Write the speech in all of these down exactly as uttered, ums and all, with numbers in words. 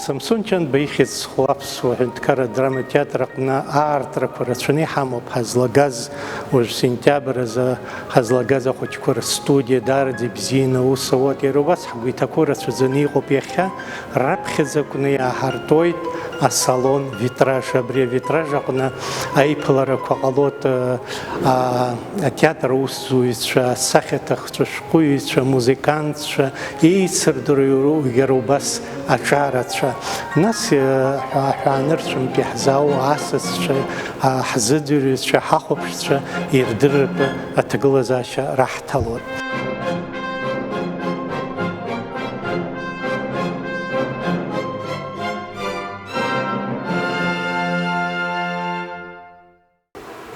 Самсон Чанба ихьӡ зху аԥсуа ҳәынҭқарра адраматеатр аҟны аартрақәа рацәаны иҳамоуп ҳазлагаз, уажә сентиабр азы ҳазлагаз ахәыҷқәа рыстудиа даараӡа ибзианы аус ауеит. Иара убас ҳгәы иҭақәоу рацәаӡаны иҟоуп иахьа, раԥхьаӡа акәны иааҳартуеит асалон Витраж. Абри авитраж аҟны аиԥыларақәа ҟалоит, а, атеатр аусзуҩцәа, асахьаҭыхцәа, ашәҟәыҩҩцәа, амузыкантцәа, еицырдыруа иара убас аҿарацәа, нас, э, ҳәа-, ҳәаанырцәынтәи ҳзаауа асасцәа, а, ҳзыӡырҩцәа, ҳахәаԥшцәа ирдырратәы аҭагылазаашьа раҳҭалоит.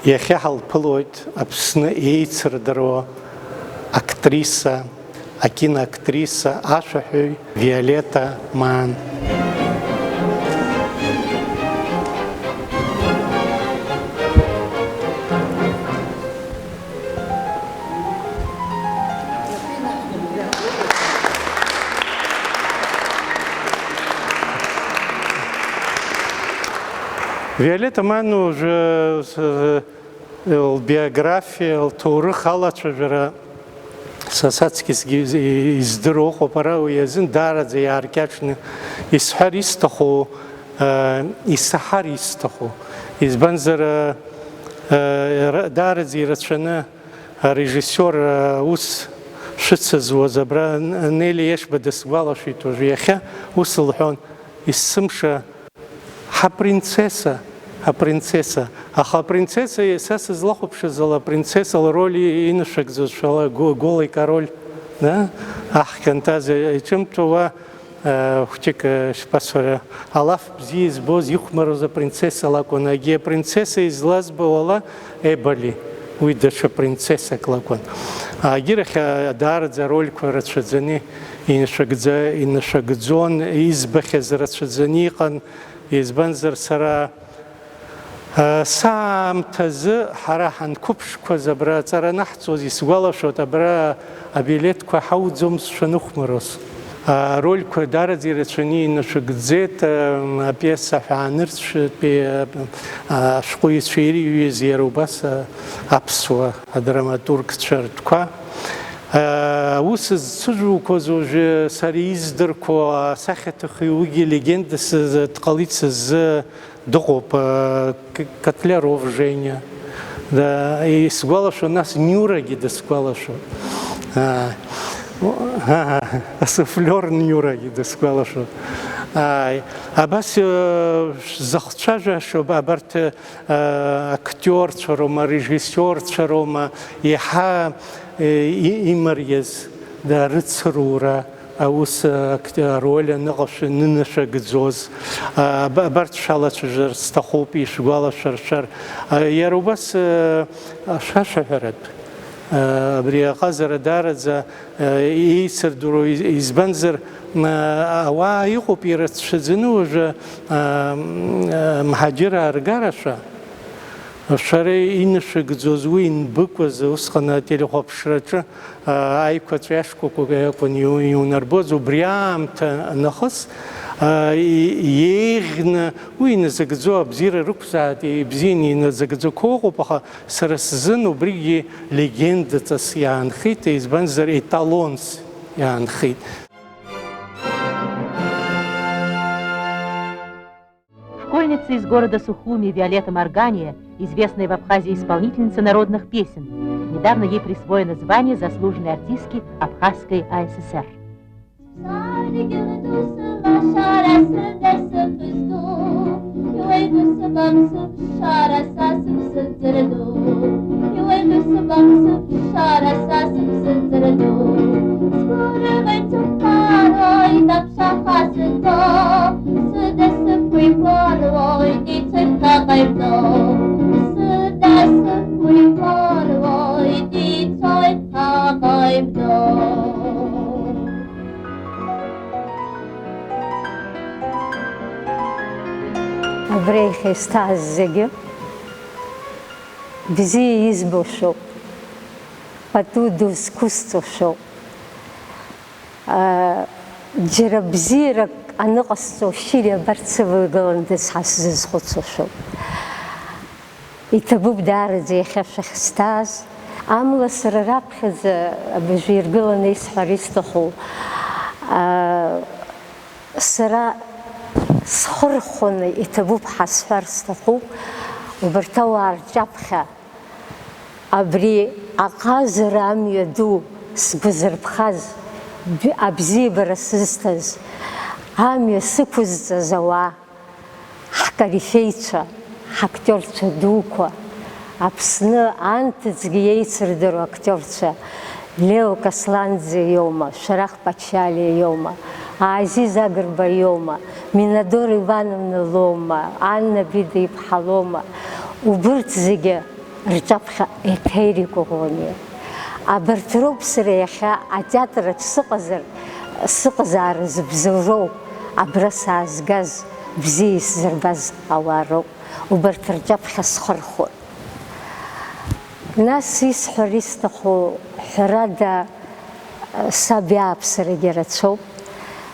Иахьа ҳалԥылоит Аԥсны еицырдыруа актриса, акиноактриса, ашәаҳәаҩ Виолетта Маан. Виолетта Маан уже, э, лбиографиа, лҭоурых алацәажәара са саҵкьысгьы из-, издыруа ыҟоуп, ара уи азын даараӡа иааркьаҿны исҳәар исҭаху, э, исаҳар исҭаху. Избанзар, э, э, ра-, даараӡа ирацәаны арежиссиор, э, ус шәыцызуаз, абра Н-, Нели Ешба дысгәалашәеит уажәы, иахьа ус лҳәон, есымша, ҳапринцесса, ҳапринцесса. Аха апринцесса, са сызлахәаԥшыз ала, апринцесса лроль инышәыгӡоз шәала, го-, голый король, да? Аҳ Кантаз иҿымҭуа, э, хәҷык, э, шԥасҳәара, алаф бзиа избоз, ихәмаруаз апринцесса лакәын. Егьи апринцесса излазбо ала Эболи, уи даҽа принцессак лакәын. Егьирахь, э, даараӡа арольқәа рацәаӡаны инышәыгӡа-, инышәыгӡон, избахьаз рацәаӡаны иҟан, избанзар, сара, э, саамҭазы ҳара ҳанқәыԥшқәаз абра аҵара анаҳҵоз, исгәалашәоит, абра абилеҭқәа ҳауӡомызт шәаныхәмаруаз. Арольқәа даараӡа ирацәаны инышәыгӡеит, э, апиеса ҳәаанырцәтәи, э, ашәҟәыҩҩцәа ирыҩуаз иара убас, э, аԥсуа адраматургцәа ртәқәа. Э, аус зцәыжәуқәаз уажәы сара издырқәо асахьаҭыхҩы уигьы легенда сыз-, дҟалеит сыззы. Дыҟоуп, э, К-, Котляров Женя. Да, исгәалашәо, нас Ниурагьы дысгәалашәо. Аа, о, ага, асуфлиор Ниурагьы дысгәалашәо. Ааи, абас, э, зыхцәажәашоу абарҭ, э, актиорцәа роума, режиссиорцәа роума, иаҳа, э, и-, имариаз, да, рыцырура, аус, акт-, ароль аныҟашәа-, нынашәагӡоз, а, аб-, абарҭ шәалацәажәар сҭахуп, ишәгәалашәыршәар. А, иара убас, а, ашәашәаҳәаратә, а, абри аҟазара даараӡа, а, еицырдыруа, из-, избанзар, а, ауаа иҟоуп ирацәаӡаны уажәы, а, м, а, мҳаџьыраа ргарашәа, шәара инышәыгӡоз уи инбыкәыз, усҟан ателехәаԥшраҿы, аа, аиқәаҵәа иашкәакәа акәын иу-, иунарбоз, убри аамҭа нахыс, аа, и-, иеиӷьны уи иназыгӡо абзиара рықәзааит, ибзианы иназыгӡақәо ыҟоуп, аха сара сзын убригьы легендаҵас иаанхеит, избанзар, еталонс иаанхеит. Школьница из города Сухуми Виолетта Маргания, известная в Абхазии исполнительница народных песен. Недавно ей присвоено звание заслуженной артистки Абхазской А С С Р. Шәара са сыбзыӡырҩу, сгәырӷьоит сыбхарои, дапшаха сынтәо, сыда сықәиқәаруеит, ицоит ԥхьаҟа ибдо, сыда сықәиқәаруеит, ицоит ԥхьаҟа ибдо. Абра иахьа исҭааз зегьы бзиа избо шәоуп, пату ду зқәысҵо шәоуп. Џьара бзиарак Аныҟасҵо шьыри абарҭ сывагыландаз ҳәа сзызхәыцуа шәоуп. Иҭабуп даараӡа иахьа шәахьсҭааз. Амла сара раԥхьаӡа абыржәы иргыланы исҳәар исҭаху, аа, сара схы рхәаны иҭабуп ҳәа сҳәар сҭахуп, убарҭ ауаа рҿаԥхьа абри аҟазара амҩа ду сгәазырԥхаз, б-, абзиабара сызҭаз, амҩа сықәызҵаз ауаа, ҳкорифеицәа, ҳактиорцәа дуқәа, Аԥсны анҭыҵгьы иеицырдыруа актиорцәа, Лео Касланӡе иоума, Шәарах Пачалиа иоума, Аазиз Агрба иоума, Минадора Ивановна лоума, Анна Бида иԥҳа лоума, убырҭ зегьы рҿаԥхьа Еҭери Коӷониа. Абарҭ роуп сара иахьа атеатр аҿы сыҟазар, сыҟазаара зыбзоуроу, абра саазгаз, бзиа исзырбаз ауаа роуп. Убарҭ рҿаԥхьа схы рхәоит. Нас исҳәар исҭаху, ҳәарада, саб иааԥсарагьы рацәоуп.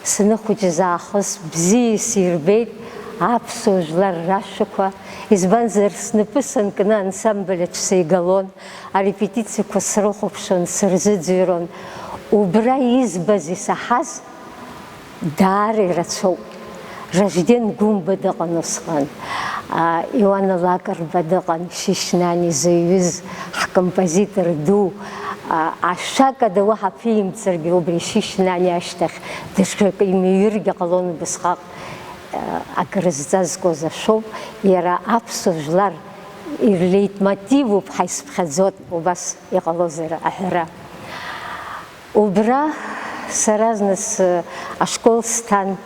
Саныхәыҷыз аахыс бзиа исирбеит аԥсуа жәлар рашәақәа, избанзар, снапы санкны ансамбль аҿы сеигалон, арепетициақәа срыхәаԥшуан, сырзыӡырҩуан. Убра избаз, исаҳаз даара ирацәоуп. Ражден Гәымба дыҟан усҟан, а, Иоанна Лакрба дыҟан, Шьышьнани зыҩыз ҳкомпозитор ду, а, ашәак ада уаҳа ԥимҵаргьы, убри Шьышьнани ашьҭахь даҽакы имыҩыргьы ҟалон убысҟак, а, акрызҵазкуаз ашәоуп, иара аԥсуа жәлар ирлеитмотивуп ҳәа исыԥхьаӡоит, убас иҟалозар аҳәара. Убра сара зныс, э, ашкол сҭан,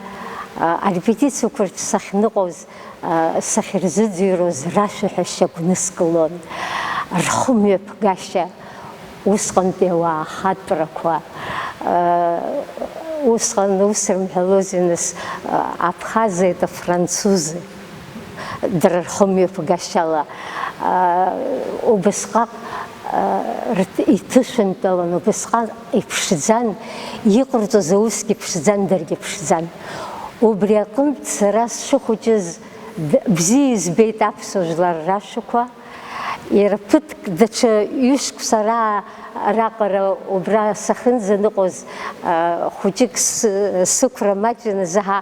э, арепетициақәа рҿы сахьныҟәоз, э, сахьырзыӡырҩуаз рашәаҳәашьа гәныскылон. Рхымҩаԥгашьа усҟантәи ауаа ахатәрақәа, э, усҟан ус рымҳәалози нас, э, абхазы, это французы. Дара рхымҩаԥгашьала, аа, убысҟак, аа, рҭ-, иҭышәынтәалан, убысҟак иԥшӡан, иҟарҵоз аусгьы ԥшӡан, даргьы ԥшӡан. Убри аҟынтә сара сшыхәыҷыз д-, бзиа избеит аԥсуа жәлар рашәақәа. Иара ԥыҭк даҽа ҩышықәса раа-, раҟара убра сахьынӡаныҟәоз, аа, хәыҷык сы-, сықәра маҷын азы ҳа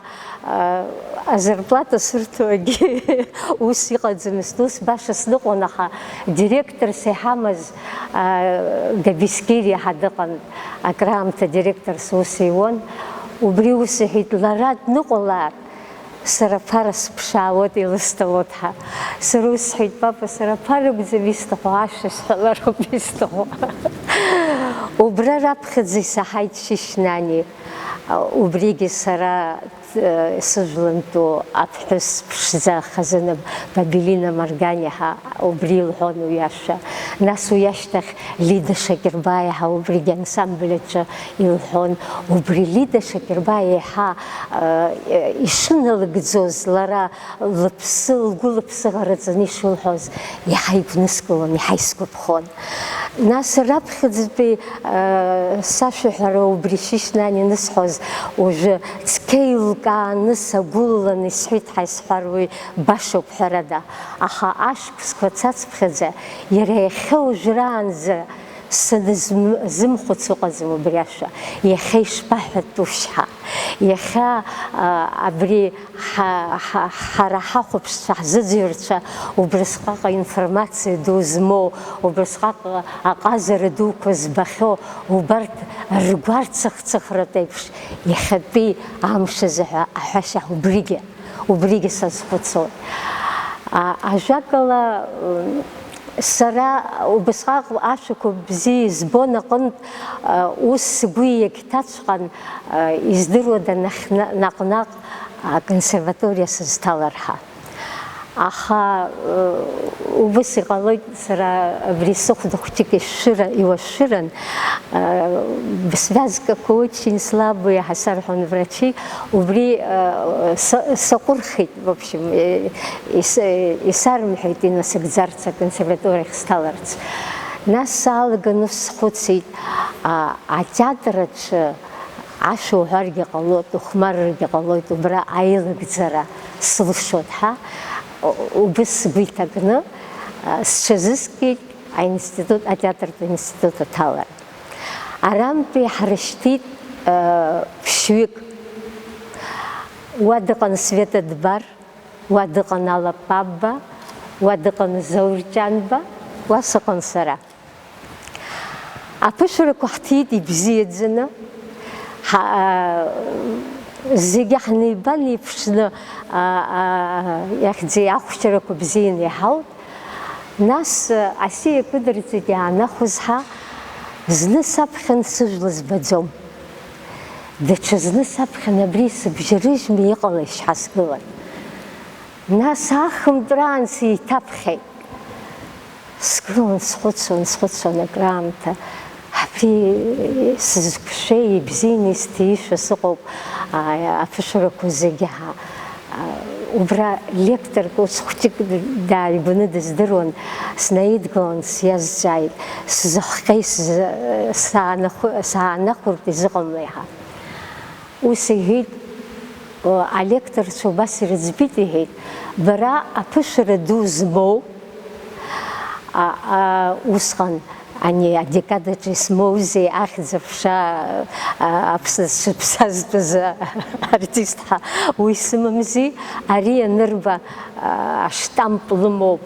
Азарплата сырҭогьы ус иҟаӡамызт, ус баша сныҟәон, аха директорс иҳамаз, а, Габискириа ҳәа дыҟан, акраамҭа директорс ус иуан. Убри ус иҳәеит, лара дныҟәалар, сара аԥара сыԥшаауеит, илысҭалоит ҳәа. Сара ус сҳәеит, папа, сара аԥара акәӡам исҭаху, ашәа сҳәалароуп исҭаху. Убра раԥхьаӡа исаҳаит Шьышьнани, убригьы сара сыжәлантәу аԥҳәыс ԥшӡа хазына Бабелина Марганиа ҳәа убри илҳәон уи ашәа. Нас уи ашьҭахь Лида Шакьырбаиа ҳәа убригьы ансамбль аҿы илҳәон. Убри Лида Шакьырбаиа еиҳа, э, ишыналыгӡоз, лара лыԥсы, лгәы лыԥсыӷараҵаны ишылҳәоз, еиҳа игәныскылон, еиҳа исгәаԥхон. Нас раԥхьаӡатәи, э, сашәаҳәара убри Шьышьнани анысҳәоз, уажәы цқьа еилкааны сагәылаланы исҳәеит ҳәа исҳәар уи башоуп ҳәарада, аха ашықәсқәа цацԥхьаӡа, иара иахьа уажәраанӡа санызм-, зымхәыц ыҟаӡам убри ашәа, иахьа ишԥаҳәатәушь ҳәа. Иахьа, а, абри ҳа-, ҳа-, ҳара ҳахәаԥшцәа, ҳзыӡырҩцәа убрысҟак аинформациа ду змоу, убрысҟак аҟазара дуқәа збахьоу, убарҭ ргәарцыхцыхратә еиԥш, иахьатәи амш азы ҳәа аҳәашьа убригьы, убригьы сазхәыцуан. А, ажәакала, м, Сара убысҟак ашәақәа бзиа избон аҟынтә, ус сгәы иагьҭаҵәҟьан, издыруада, нахь-, наҟ-наҟ аконсерваториа сызҭалар ҳәа. Аха, убыс иҟалоит, сара абри сыхәда хәҷык ишәшәыра-, иуашәшәыран, связкақәа очень слабые, ҳәа сарҳәон врачи, убри, са-, саҟәырхит. В общем, э, ис-, э, исарымҳәеит инасыгӡарц, аконсерваториахь сҭаларц. Нас саалаган ус схәыцит, а, атеатр аҿы ашәа уҳәаргьы ҟалоит, ухәмарргьы ҟалоит, убра аилагӡара сылшоит ҳәа, убыс сгәы иҭакны, сҽазыскит аинститут, атеатртә институт аҭалара. Арантәи ҳрышьҭит, ԥшьҩык. Уа дыҟан Света Дбар, уа дыҟан Алла Папба, уа дыҟан Заур Ҷанба, уа сыҟан сара. Аԥышәарақәа ҳҭиит ибзиаӡаны. Ҳа-, а, зегьы ҳнеибанеиԥшны, а, а, иахьӡи ахәшьарақәа бзианы иҳаут. Нас, а, асиа кыдырҵеит иаанахәаз ҳәа, зны саԥхьан сыжәла збаӡом. Даҽазны саԥхьан абри сыбжьарыжьми иҟалашь ҳәа сгылан. Нас ахынтәраан сеиҭаԥхьеит. Сгылан, схәыцуан, схәыцуан акраамҭа. Абри сызқәшәеи, ибзианы исҭиишәа сыҟоуп, а, аԥышәарақәа зегьы ҳа-, а, убра лекторк ус хәҷык дааигәаны дыздыруан, снаидгылан, сиазҵааит, сзыхҟьеи, сзы-, саанахәы-, саанахәыртә изыҟамлеи ҳәа. Ус иҳәеит, о, алекторцәа убас ирыӡбеит, иҳәеит, бара аԥышәара ду змоу, а, а, усҟан ани адекадаҿы исмоузеи ахьӡ-аԥша, а, аԥсны зҽыԥсазтәыз артист ҳәа уи сымамзи, ари анырба, а, аштамп лымоуп,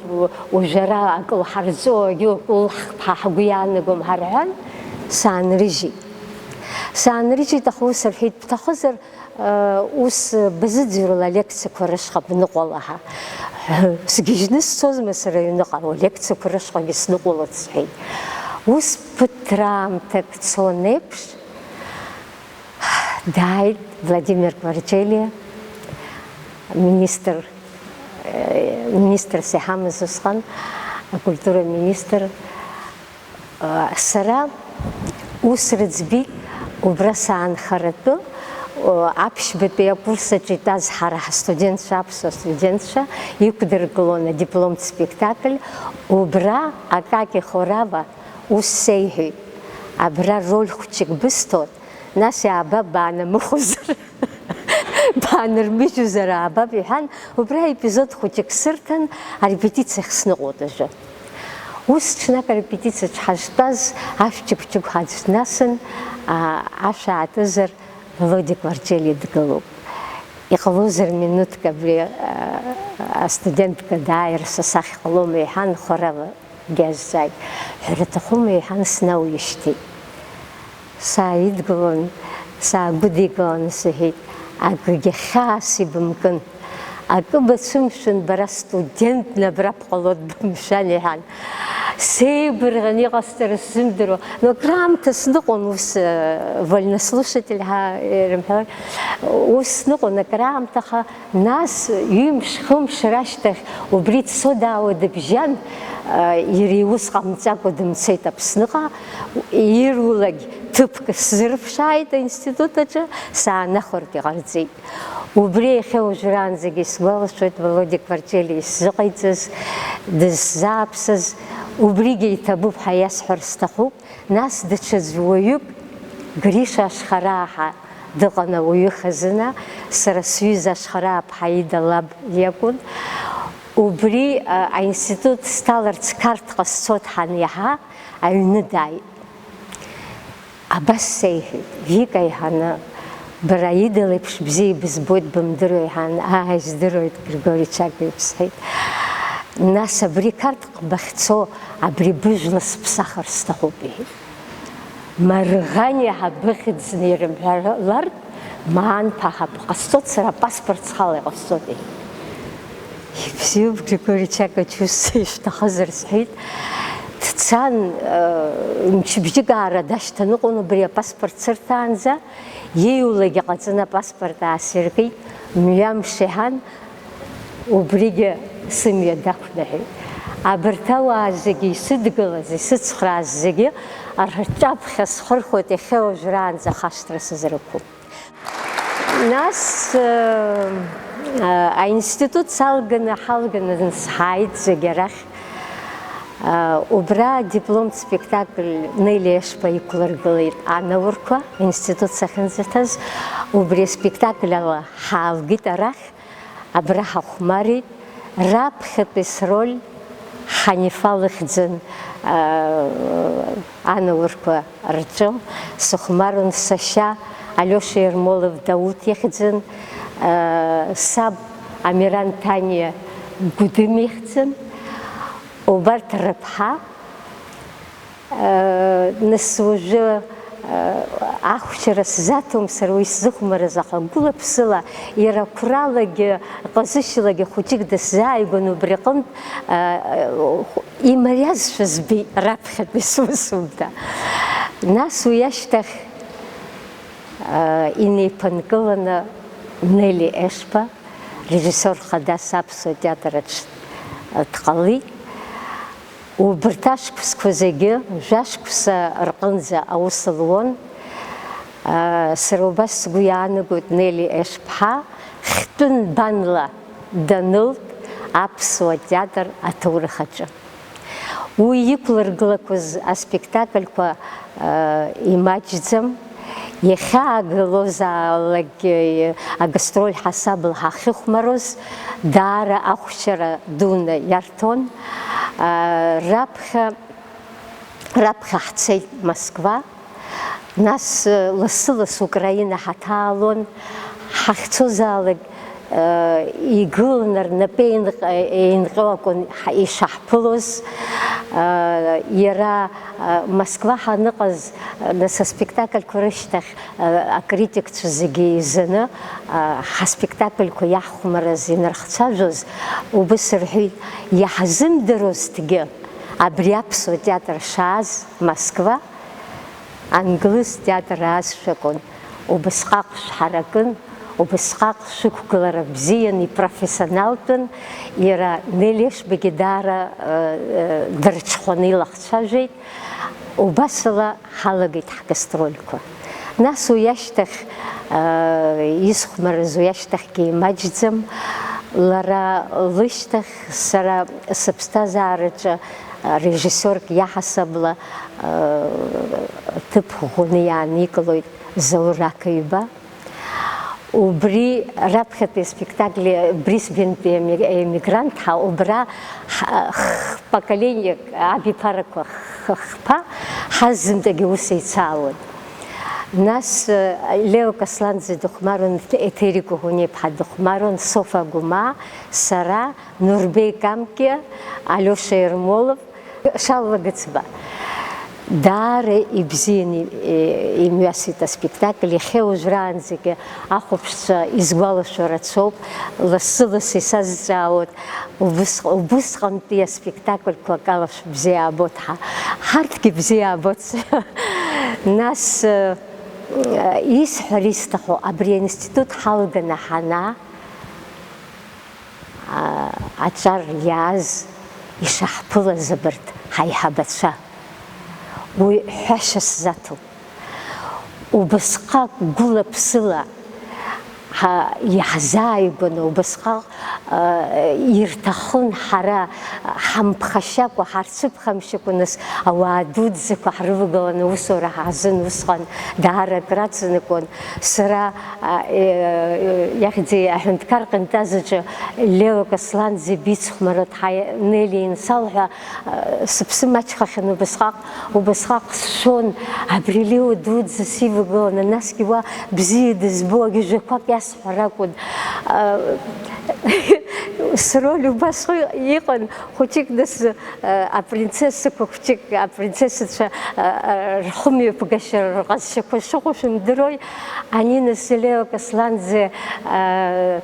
уажәы ара акы лҳарҵо, егьи акы лҳхп ҳәа ҳгәы иаанагом ҳәа рҳәан, саанрыжьит. Саанрыжьит, аха ус рҳәеит, бҭахызар, ус базыӡырҩла алекциақәа рышҟа бныҟәала ҳәа. Сгьежьны сцозма сара аҩныҟа, алекциақәа рышҟагьы сныҟәалоит сҳәеит. Ус ԥыҭраамҭак цон еиԥш, дааит Владимир Гварчелиа, министр, министрс иҳамаз усҟан, акультура министр. Сара ус рыӡбеит, убра саанхаратәы, аԥшьбатәи акурс аҿы итәаз ҳара ҳастудентцәа, аԥсуа студентцәа иқәдыргылон адипломтә спектакль, убра Акаки Хорава ус сеиҳәеит, абра роль хәҷык бысҭоит, нас иаабап баанамыхәозар. Баанырмыжьузар аабап, иҳәан, убра епизод хәыҷык сырҭан, арепетициахь сныҟәоит уажәы. Ус ҽнак арепетициаҿ ҳаштәаз, ашә ҷыгә-ҷыгәҳәа аӡә днасын, а, ашә аатызар, Володиа Кварчели дгылоуп. Иҟалозар минуҭк абри, а, астудентка дааир са сахь ҟалома, иҳәан, Хорава. Дазҵааит, ҳәара аҭахума, иҳәан, снаҩышьҭит. Сааидгылан, саагәыдикылан, сыҳәеит, акгьы хьаас ибымкын. Акы бацәымшәан, бара студентны абра бҟалоит, бымшәан, иҳәан. Сеибырҳәан, иҟасҵара сзымдыруа. Но акраамҭа сныҟәон ус, э, вольнослушатель ҳәа ирымҳәои. Ус сныҟәон акраамҭа, аха Нас ҩымш-хымш рашьҭахь убри дцо-даауа дыбжьан, иара иус ҟамҵакәа дымцеит Аԥсныҟа, ирулагь ҭыԥк сзырԥшааит аинститут аҿы, саанахәартә иҟарҵеит. Убри иахьа уажәраанӡагьы исгәалашәоит Володиа Кварчели исзыҟаиҵаз, дыззааԥсаз, убригьы иҭабуп ҳәа иасҳәар сҭахуп. Нас даҽаӡә уаҩык, Гриша Ашхараа ҳәа дыҟан, ауаҩы хазына, сара сҩыза Ашхарааԥҳа Аида лаб иакәын. Убри, а, аинститут сҭаларц Қарҭҟа сцот ҳаниаҳа, аҩны дааит. Абас сеиҳәеит, Вика, иҳәаны, бара Аида леиԥш бзиа ибызбоит, бымдыруеи, иҳәан, аа, издыруеит, Григори Чакович, сҳәеит. Нас абри Қарҭ бахьцо абри быжәла сыԥсахыр сҭахуп, иҳәеит. Марӷаниа ҳәа быхьӡны ирымҳәалартә, Маан ԥа ҳәа бҟасҵоит, сара апаспорт схала иҟасҵоит, иҳәеит. Ибзиоуп, Григори Чакович, ус ишәҭахызар, сҳәеит. Дцан, э, мчыбжьык аара дашьҭаныҟәон убри апаспорт сырҭаанӡа, ииулак иҟаҵаны апаспорт аасиркит, мҩамш иҳан, Убригьы сымҩа дақәныҳәеит. Абарҭ ауаа зегьы исыдгылаз, исыцхрааз зегьы рҿаԥхьа схырхәоит, иахьа уажәраанӡа хашҭра сызрықәым. Нас, э, э, аинститут салганы, ҳалганы ҳааит зегьы арахь. Убра адипломтә спектакль Нели Ешба иқәлыргылеит анаурқәа, институт сахьынӡаҭаз. Убри аспектакль ала ҳаалгеит арахь, абра ҳахәмарит. Раԥхьатәи сроль Ҳанифа лыхьӡын, аа, анаурқәа рҿы. Сыхәмарун сашьа Алиоша Ермолов Дауҭ ихьӡын, аа, саб Амиран Ҭаниа Гәыдым ихьӡын. Убарҭ рыԥҳа, аа, нас уажәы, аа, ахәшьара сзаҭом сара уи сзыхәмарыз, аха гәыла-ԥсыла иара қәралагьы, ҟазшьалагьы хәыҷык дысзааигәан, убри аҟынтә, аа, имариазшәа збеит раԥхьатәи сусумҭа. Нас уи ашьҭахь, аа, инеиԥынкыланы Нели Ешба, режиссиор хадас аԥсуа театр аҿы дҟалеит. Убарҭ ашықәсқәа зегьы, жәашықәса рҟынӡа аус луан. Сара убас сгәы иаанагоит, Нели Ешԥҳа хьтәы нбанла данылт аԥсуа театр аҭоурых аҿы. Уи иқәлыргылақәаз аспектакльқәа, э, имаҷӡам. Иахьаагалозаалакгьы агастроль ҳасабла ҳахьыхәмаруаз, даара ахәшьара дуны иарҭон. Э, раԥхьа, раԥхьа ҳцеит Москва. Нас, э, лассы-ласс Украина ҳаҭаалон, ҳахьцозаалак, э, игыланы рнапы еинҟ-, еинҟьо акәын ҳа-, ишаҳԥылоз. Э, иара, э, Москва ҳаныҟаз, э, нас аспектакльқәа рышьҭахь, э, акритикцәа зегьы еизаны, э, ҳаспектакльқәа иаҳхәмарыз инархцәажәоз, убыс рҳәеит, иаҳзымдыруазҭгьы, абри аԥсуа театр шааз Москва, Англыз театр аазшәа акәын, убысҟак шәҳаракын, убысҟак шәықәгылара бзиан, ипрофессионалтәын, иара Нелешбагьы даара, э, э, дырҽхәаны илахцәажәеит, убасала ҳалагеит ҳгастрольқәа. Нас уи ашьҭахь, э, исхәмарыз уи ашьҭахьгьы имаҷӡам, лара лышьҭахь сара сыԥсҭазаараҿы режиссиорк иаҳасабла, э, ҭыԥ ӷәӷәаны иааникылоит Заур Ақаҩба. Убри раԥхьатәи аспектакли Брисбентәи еми-, емигрант ҳа, убра ҳ-, х-, поколениак, абиԥарақәа х-, хԥа ҳаззымтәагьы ус еицаауан. Нас, э, Лео Касланӡе дыхәмаруан, Еҭери Кәыӷәаниа-иԥҳа дыхәмаруан, Софа Гәымаа, сара, Нурбеи Камкиа, Алиоша Ермолов, Шалва Гыцба. Даара ибзианы, э, имҩасит аспектакль, иахьа уажәраанӡагьы ахәаԥшцәа изгәалашәо рацәоуп, лассы-лассы исазҵаауеит, убыс-, убысҟантәи аспектакльқәа акала шәыбзиа аабоит ҳа, ҳарҭгьы бзиа аабоит. Нас, э, исҳәар исҭаху, абри аинститут ҳалганы ҳанаа, а, аҿар иааз ишаҳԥылаз абарҭ ҳаиҳабацәа, уи ҳәашьа сзаҭом. Убысҟак гәыла-ԥсыла ҳа-, иаҳзааигәаны, убысҟак, а, ирҭахын ҳара ҳамԥхашьакәа, ҳарцәыԥхамшьакәа, нас ауаа дуӡӡақәа ҳрывагыланы аусура ҳазын усҟан. Даара акраҵанакуан. Сара, а, э, э, иахьӡи аҳәынҭқар ҟынтазаҿы Лео Касланӡе бицхәмарыт ҳа Нели инсал ҳәа, а, сыԥсы маҷхахьан убысҟак, убысҟак сшәон, абри Лео дуӡӡа сивагыланы, насгьы уа бзиа дызбо агьежьрақәак иасҳәар акәын. А, сроль убас иҟан, хәыҷык нас, э, апринцессақәа хәҷык, апринцессацәа, э, э, рхымҩаԥгашьа рҟазшьақәа шыҟоу шәымдыруеи, ани нас Лео Касланӡе, э,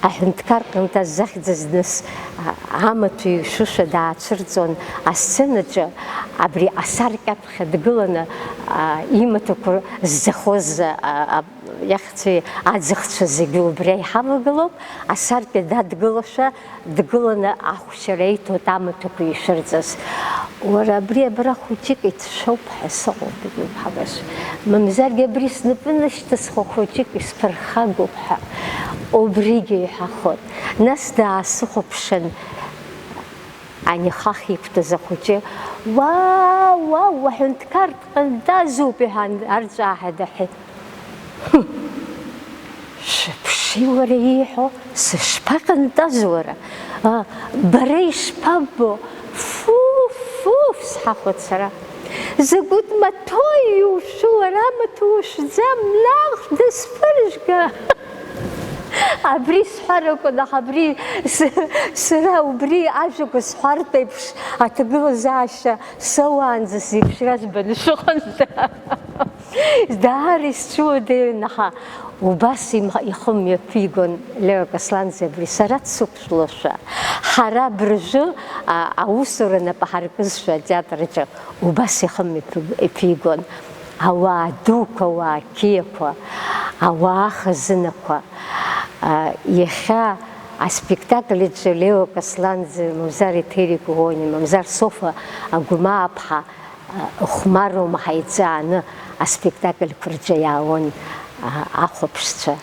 аҳәынҭқар ҟынтә захьӡыз нас, а, амаҭәеи шәышәа даацәырҵуан асценаҿы, абри асаркьаԥхьа дгыланы, а, имаҭәақәа зӡахоз, а, а, иахьцәеи аӡыхцәа зегьы убри иҳавагылоуп, асаркьа дадгылошәа, дгыланы ахәшьара иҭоит амаҭәақәа ишәырҵаз. Уара абри абра хәыҷык иҭшәоуп ҳәа сыҟоуп, егьуп ҳабашьа. Мамзаргьы абри снапы нышьҭысхуа хәыҷык исԥырхагоуп ҳәа убригьы иҳәахоит. Нас даасыхәаԥшын, Ани хахь иқәтәаз ахәыҷы, уаа, уаа, уаҳәынҭқар дҟьантазоуп, иҳәан, арҵәааҳәа даҳәеит. Шәыԥши, уара ииҳәо, сышԥаҟьантаз уара? А, бара ишԥаббо? Фу, фу, сҳахәац сара. Закәытә маҭәоу иушәу, уара амаҭәа ушәӡам, наҟ дысԥыржәга! Абри сҳәар акәын, аха абри с-, сара убри ажәақәа сҳәартә еиԥш аҭагылазаашьа соуаанӡа сзеиԥшраз баны шыҟаз. Даара исцәуадаҩын, аха убас им-, ихы мҩаԥигон Лео Касланӡе абри сара дсықәшәлошәа. Ҳара абыржәы, а, аусура нап ҳаркызшәа атеатр аҿы убас ихы мҩаԥ-, иаԥигон. Ауаа дуқәа, ауаа қьиақәа, ауаа хазынақәа. А, иахьа аспектакль аҿы Лео Касланӡе, мамзар Еҭери Коӷониа, мамзар Софа Агәмааԥҳа, а, хәмарума ҳаиҵааны аспектакльқәа рҿы иаауан, а, ахәаԥшцәа.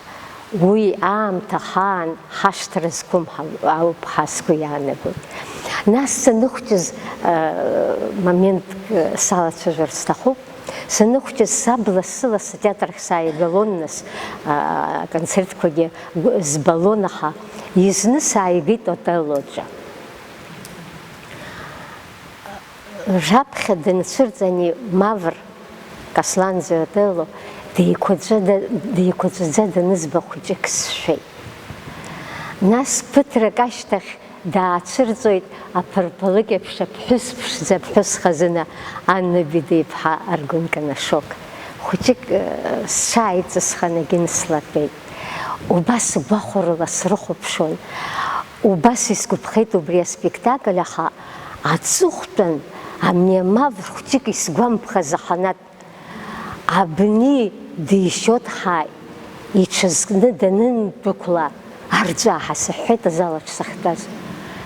Уи аамҭа ахаан ҳашҭра зқәым ҳа-, ауп ҳәа сгәы иаанагоит. Нас саныхәҷыз, а, моментк салацәажәарц сҭахуп. Саныхәҷыз саб лассы-лассы атеатр ахь сааигалон, нас, а, аконцертқәагьы гәы-, збалон, аха изны сааигеит Отелло аҿы. Раԥхьа данцәырҵ ани Мавр Касланӡе Отелло деиқәаҵәа-, деиқәаҵәаӡа данызба хәыҷык сшәеит. Нас ԥыҭрак ашьҭахь даацәырҵуеит аԥырԥалыкь еиԥш аԥҳәыс ԥшӡа, аԥҳәыс хазына Анна Бида-иԥҳа Аргәын Канашок. Хәыҷык, э, сҽааиҵысханагьы слатәеит. Убас гәахәарыла срыхәаԥшуан. Убас исгәаԥхеит убри аспектакль, аха аҵыхәтәан абни амавр хәҷык исгәамԥхаз аханатә, абни дишьоит ҳәа иҽазкны данындәықәла, арҵәааҳәа сыҳәҳәеит азал аҿы сахьтәаз.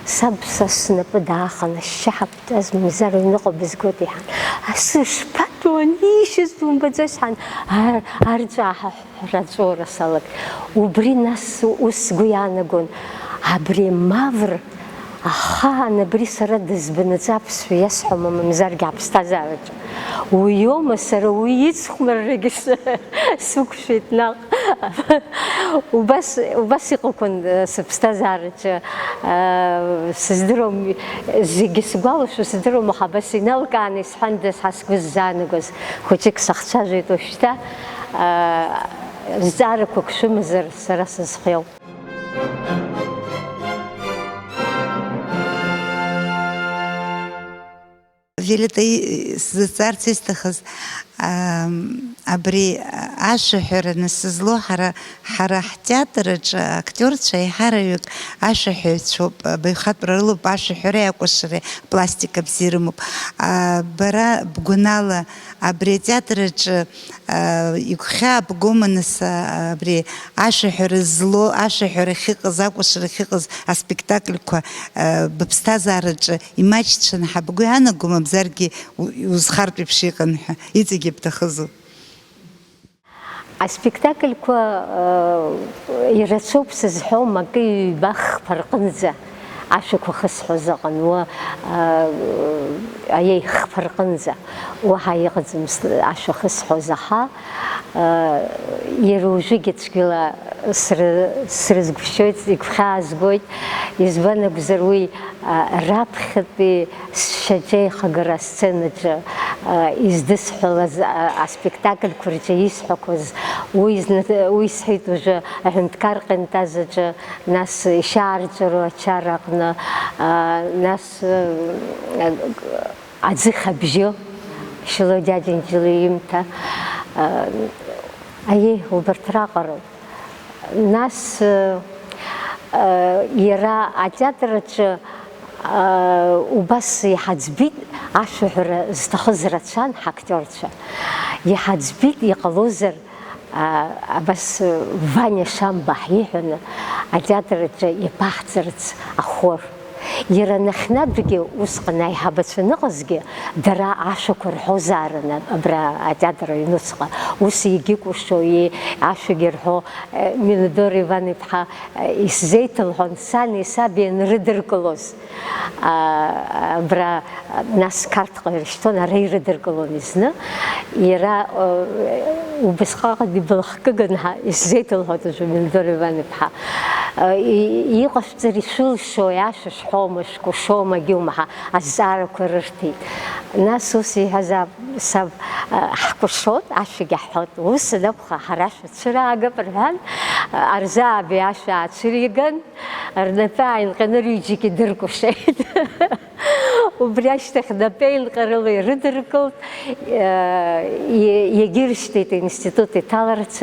Саб са снапы даахан, ашьшьыҳәа бтәаз, мамзар аҩныҟа бызгоит, иҳәан. Асы шԥатәу, анишьыз думбаӡои, сҳәан, ар-, арҵәааҳәа ҳәҳәара аҵәуара салагт. Убри нас ус сгәы иаанагон, абри амавр ахаан абри сара дызбанаҵы аԥсшәа иасҳәома, мамзаргьы аԥсҭазаараҿы уиоума, сара уи ицхәмаррагьы с-, сықәшәеит наҟ. Убас, убас иҟақәан, э, сыԥсҭазаараҿы, э, сыздыруам, зегьы сгәалашәо сыздыруам, аха абас иналкааны исҳәандаз ҳа сгәы ззаанагоз хәыҷык сахцәажәеит уажәшьҭа, э, зҵаарақәак шәымазар, сара сызхиоуп. Виолетта, и-, сзыҵаарц исҭахыз, ам, абри ашәаҳәараны сызлоу ҳара, ҳара ҳтеатр аҿы актиорцәа еиҳараҩык ашәаҳәаҩцәоуп, абаҩхатәра рылоуп, ашәаҳәареи акәашареи пластика бзиа ирымоуп. А, бара бгәанала абри атеатр аҿы, а, игәхьаабгома, нас, а, абри ашәаҳәара злоу, ашәаҳәара ахьыҟаз, акәашара ахьыҟаз аспектакльқәа, а, быԥсҭазаараҿы имаҷцәан ҳәа бгәы иаанагома, мамзаргьы у-, иузхартә еиԥш иҟан ҳәа, иҵегьы бҭахызу? Аспектакльқәа, э, ирацәоуп сызҳәом, акы ҩба-хԥа рҟынӡа ашәақәа хысҳәоз аҟан, уа, э, аиеи хԥа рҟынӡа уаҳа иҟаӡамызт ашәа хысҳәоз, аха, э, иара уажәыгьы цәгьала сры-, срызгәышьоит, игәхьаазгоит, избан акәзар уи, а, раԥхьатәи сшьаҿеихагара асценаҿы, а, издысҳәалаз, а, аспектакльқәа рҿы исҳәақәаз, уи зны, уи сҳәеит уажәы аҳәынҭқар ҟьантаз аҿы, нас ишьаарҵәыро ачара аҟны, а, нас, а, аӡыхь абжьы, Шьалоу Џьаџьынџьал иҩымҭа, а, аиеи, убарҭ раҟароуп. Нас, э, э, иара атеатр аҿы, э, убас иҳаӡбит, ашәаҳәара зҭахыз рацәан ҳактиорцәа. Иҳаӡбит, иҟалозар, а, абас, э, Ваниа Шамба ҳиҳәаны атеатр аҿы иабаҳҵарц ахор. Иара нахьхьынтәгьы усҟан аиҳабацәа аныҟазгьы, дара ашәақәа рҳәозаарын абра атеатр аҩнуҵҟа. Ус егьыкәыршо, и-, ашәагьы рҳәо, э, Минадора Иван-иԥҳа, э, исзеиҭалҳәон сани саби анрыдыркылоз. А, абра, нас Қарҭҟа ирышьҭуан, ара ирыдыркылон изны. Иара, э, убысҟак дибылхкыган ҳа, исзеиҭалҳәоит уажәы Минадора Иван-иԥҳа. Э, и-, иҟашәҵар ишәылшои, ашәа шәҳәома, шәкәашома, егьаумаҳа, азҵаарақәа рырҭеит. Нас ус иҳәазаап, саб, э, ҳкәашоит, ашәагьы ҳҳәоит. Ус анакәха, ҳара шәацәыраагап, рҳәан, Арзааби ашә аацәыриган, рнапы ааинҟьаны рҩыџьагьы дыркәашеит. Убри ашьҭахь напеинҟьарыла ирыдыркылт, иа-, иагьыршьҭит аинститут иҭаларц,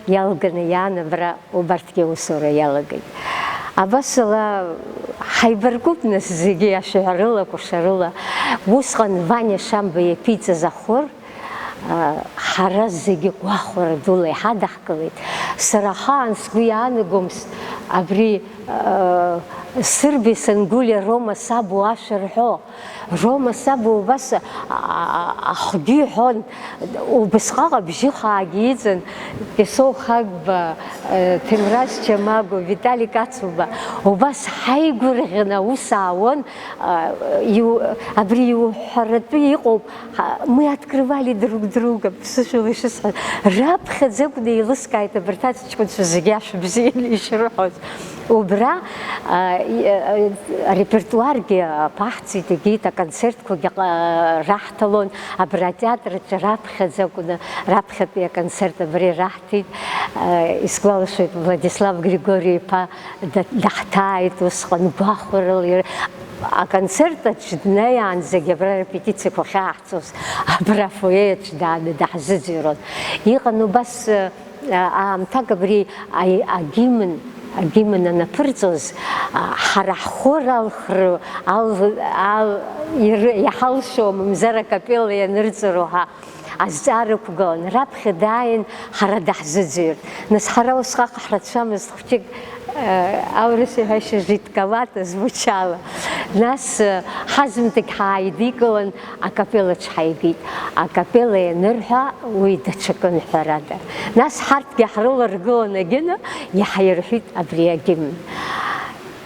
иалганы иаан абра убарҭгьы аусура иалагеит. Абасала ҳаибаркуп нас зегьы ашәаҳәарыла, акәашарыла. Усҟан Ваниа Шамба иаԥиҵаз ахәы, ҳара зегьы гәахәара дула иҳадаҳкылеит. Сара ахаан сгәы иаанагомызт абри, э, Сырбеи Сангәлиа Рома Сабу ашәа рҳәо. Рома Сабу убас, а, а, ахгьы иҳәон, убысҟак абжьы хаагьы иҵан, Кьасоу Хагба, э, Ҭемраз Чамагәа, Витали Кацуба, убас ҳаигәырӷьаны аус аауан, а, иу-, абри иуҳәаратәы иҟоуп, ҳа, мы открывали друг друга, ԥсышәала ишысҳәаз, раԥхьаӡа акәны еилыскааит абарҭ аҷкәынцәа зегьы ашәа бзианы ишрыҳәоз. Убра, а, и-, а, арепертуаргьы аԥаҳҵеит, егьит, аконцертқәагьы ҟа-, раҳҭалон, абра атеатр аҿы раԥхьаӡа акәны, раԥхьатәи аконцерт абри раҳҭеит. А, исгәалашәоит, Владислав Григори-иԥа да-, даҳҭааит усҟан гәахәарыла. Ир-, аконцерт аҿы днеиаанӡагьы абра арепетициақәа ахьааҳҵоз, абра афойе аҿы дааны даҳзыӡырҩуан. Иҟан убас, а, аамҭак абри аи-, агимн, агимн анаԥырҵоз, а, ҳара ҳхор алхра, ал-, ал-, ир-, иҳалшо, мамзар акапелла ианырҵароу ҳәа азҵаара ықәгылан. Раԥхьа дааин, ҳара даҳзыӡырҩыртә. Нас ҳара усҟак ҳрацәамызт, хәҷык, э, аурыс иҳәашьа жидковато звучало. Нас, э, ҳазмҭагь ҳааидикылан, акапеллаҿ ҳаигеит. Акапелла ианырҳәа, уи даҽакын, ҳәарада. Нас ҳарҭгьы ҳрыларгылан, агьына иҳаирҳәит абри агимн.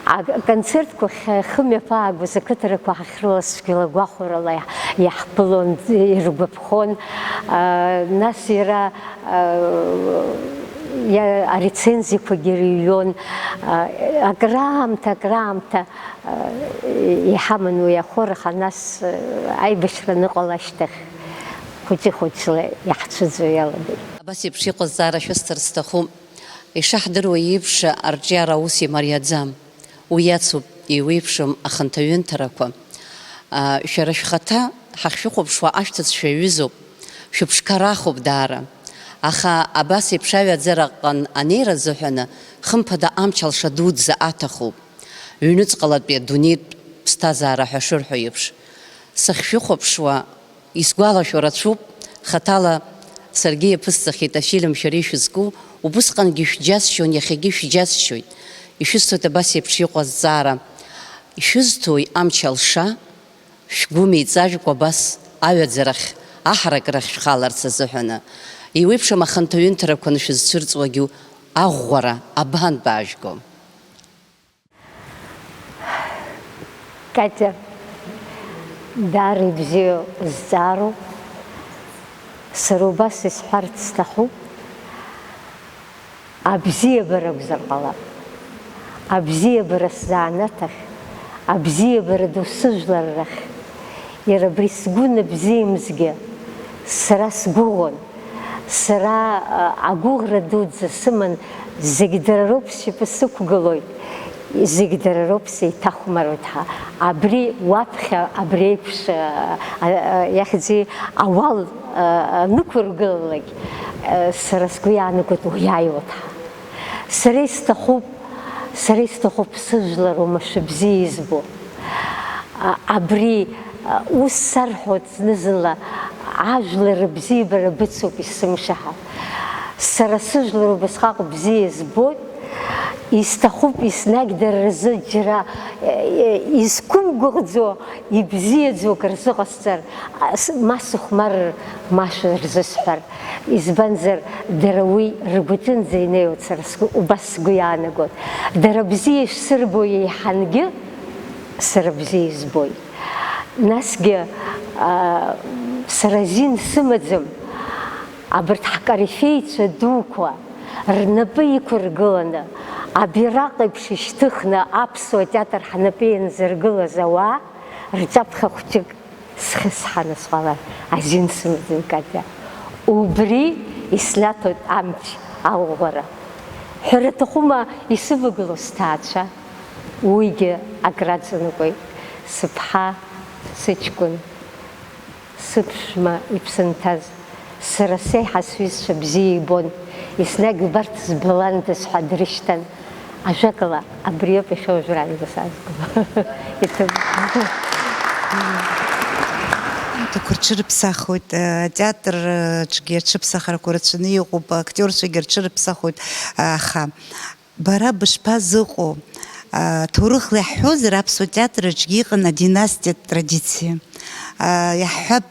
Аконцертқәа хы-, хымҩаԥаагоз ақыҭарақәа ҳахьрылаз цәгьала гәахәарала иаҳ-, иаҳԥылон, иргәаԥхон. А, нас иара, а, иа-, арецензиақәагьы рыҩуан. А, акраамҭа, акраамҭа, а, иҳаман уи ахор, аха нас, а, аибашьра аныҟала ашьҭахь хәыҷы-хәыҷла иаҳцәыӡуа иалагеит. Абас еиԥш иҟазҵара шәысҭар сҭахуп. Ишаҳдыруа еиԥш, арҿиара аус имариаӡам. Уи иацуп еиуеиԥшым аханҭаҩынҭарақәа. Шәара шәхаҭа ҳахьшәыхәаԥшуа ашәҭыц шәаҩызоуп, шәыԥшқарахуп даара. Аха абас еиԥш аҩаӡараҟан анеира азыҳәаны, хымԥада, амч алша дуӡӡа аҭахуп. Ҩнуҵҟалатәи адунеитә ԥсҭазаара ҳәа шырҳәо еиԥш, сахьшәыхәаԥшуа, исгәалашәо рацәоуп, хаҭала саргьы иаԥысҵахьеит афильм шәара ишәызку, убысҟангьы шәџьасшьон, иахьагьы шәџьасшьоит. Ишәысҭоит абас еиԥш иҟоу азҵаара. Ишәызҭои амч алша, шәгәы меиҵажәкәа абас аҩаӡарахь, аҳаракрахь шәхаларц азыҳәаны? Еиуеиԥшым аханҭаҩынҭарақәа аншәызцәырҵуагьы аӷәӷәара абан баажәго? Катя, даара ибзиоу зҵаароуп. Сара убас исҳәарц сҭахуп, абзиабара акәзар ҟалап. Абзиабара сзанааҭ ахь, абзиабара ду сыжәлар рахь. Иара абри сгәы набзиамзгьы сара сгәыӷуан. Сара, а, агәыӷра дуӡӡа сыман, зегь дара роуп сшьапы сықәгылоит, зегь дара роуп сеиҭахәмаруеит ҳәа. Абри уаԥхьа, абри еиԥш, а, а, а, иахьӡи ауал, а, анықәыргылалак, а, сара сгәы иаанагоит уи аиуеит ҳәа. Сара исҭахуп, сара исҭахуп сыжәлар уамашәа бзиа избо. А, абри, а, ус сарҳәоит зны-зынла, ажәлар рыбзиабара быцуп исымшаҳа. Сара сыжәлар убасҟак бзиа збоит, Исҭахуп еснагь дара рзы џьара, э, изқәымгәыӷӡо, ибзиаӡоу акыр рзыҟасҵар, а, с-, ма сыхәмарыр, ма шәырзысҳәар. Избанзар, дара уи ргәаҿынӡа инеиуеит, сара сгәы, убас сгәы иаанагоит. Дара бзиа ишсырбо еиҳангьы, сара бзиа избоит. Насгьы, а, сара азин сымаӡам, абарҭ ҳкорифеицәа дуқәа рнапы иқәыргыланы, абираҟ еиԥш ишьҭыхны аԥсуа театр ҳнапы ианзыргылаз ауаа рҿаԥхьа хәҷык схьысҳаны сҟалар азин сымаӡам, Катиа. Убри иснаҭоит амч алӷәӷәара. Ҳәара аҭахума исывагылоу сҭаацәа? Уигьы акраҵанакуеит. Сыԥҳа, сыҷкәын, сыԥшәма иԥсы нҭаз, сара сеиҳа сҩызцәа бзиа ибон, еснагь убарҭ збаландаз ҳәа дрышьҭан. Ажәакала, абриоуп иахьа уажәраанӡа сазго. Иҭабуп. Аамҭақәа рҽырыԥсахуеит, атеатр аҿгьы аҽыԥсахрақәа рацәаны иҟоуп, актиорцәагьы рҽырыԥсахуеит, аха бара бышԥазыҟоу? Аҭоурыхла иаҳҳәозар, аԥсуа театр аҿгьы иҟан адинастиатә традициа. Иаҳҳәап,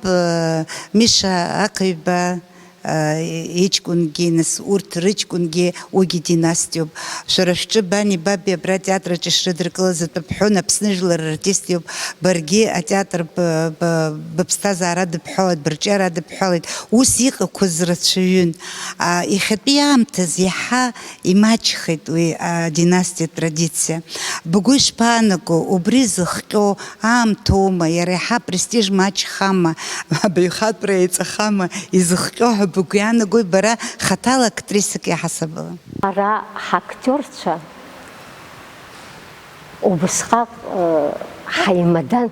Миша Ақаҩба иҷкәынгьы, нас урҭ рыҷкәынгьы уигьы династиоуп. Шәара шәҿы бани баби абра атеатр аҿы ишрыдыркылаз атәы бҳәон, Аԥсны жәлар рартист иоуп. Баргьы атеатр б-, б-, быԥсҭазаара адыбҳәалеит, бырҿиара адыбҳәалеит. Ус иҟақәаз рацәаҩын. А, иахьатәи аамҭазы иаҳа имаҷхеит уи адинастиатә традициа. Бгәы ишԥаанаго, убри зыхҟьо аамҭоума, иара иаҳа апрестиж маҷхама, абаҩхатәра еиҵахама изыхҟьо ҳәа бгәы иаанагои бара хаҭала актрисак иаҳасабала? Ара ҳактиорцәа убысҟак, э, ҳаимадан.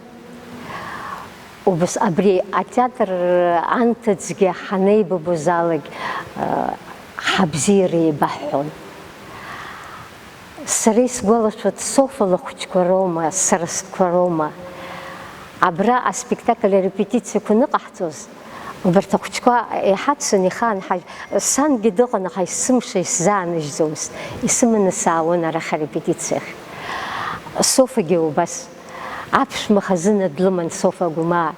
Убас абри атеатр анҭыҵгьы ҳанеибабоз алакь, э, ҳабзиара еибаҳҳәон. Сара исгәалашәоит, Софа лыхәыҷқәа роума, сара стәқәа роума. Абра аспектакль арепетициақәа аныҟаҳҵоз, убарҭ ахәыҷқәа еиҳа дцаны ихаан ҳажь-, сангьы дыҟан, аха есымша исзааныжьӡомызт, исыманы саауан арахь арепетициахь. Софагьы убас. Аԥшәма хазына длыман Софа Гәымаа,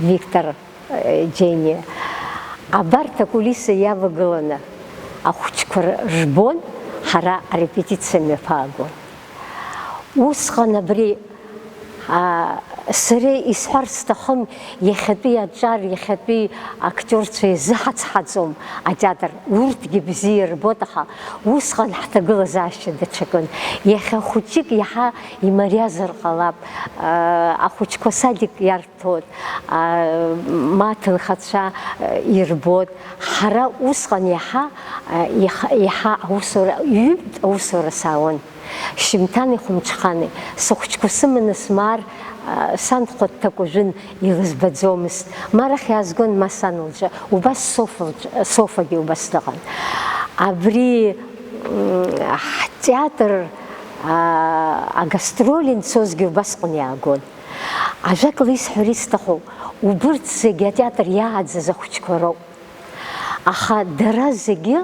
Виктор, э, Џьениа. Абарҭ акулиса иавагыланы ахәыҷқәа р-, рбон, ҳара арепетициа мҩаԥаагон. Усҟан абри, а, сара исҳәар сҭахым, иахьатәи аҿар, иахьатәи актиорцәа изыҳацҳаӡом атеатр, урҭгьы бзиа ирбоит, аха усҟан ҳҭагылазаашьа даҽакын. Иахьа хәыҷык иаҳа имариазар ҟалап, а, ахәыҷқәа садик иарҭоит, а, ма аҭынхацәа, а, ирбоит. Ҳара усҟан иаҳа, а, иаҳа, иаҳа аусура, ҩынтә аусура саауан. Шьымҭани хәымҽхани, сыхәыҷқәа сыманы смаар, а, сан дхәыҭҭакәажәын, илызбаӡомызт. Ма арахь иаазгон, ма сан лҿы, убас Софа лҿы, Софагьы убас дыҟан. Абри, м, ҳтеатр, а, агастроль анцозгьы убасҟан иаагон. Ажәакала исҳәар исҭаху, убырҭ зегьы атеатр иааӡаз ахәыҷқәа роуп. Аха дара зегьы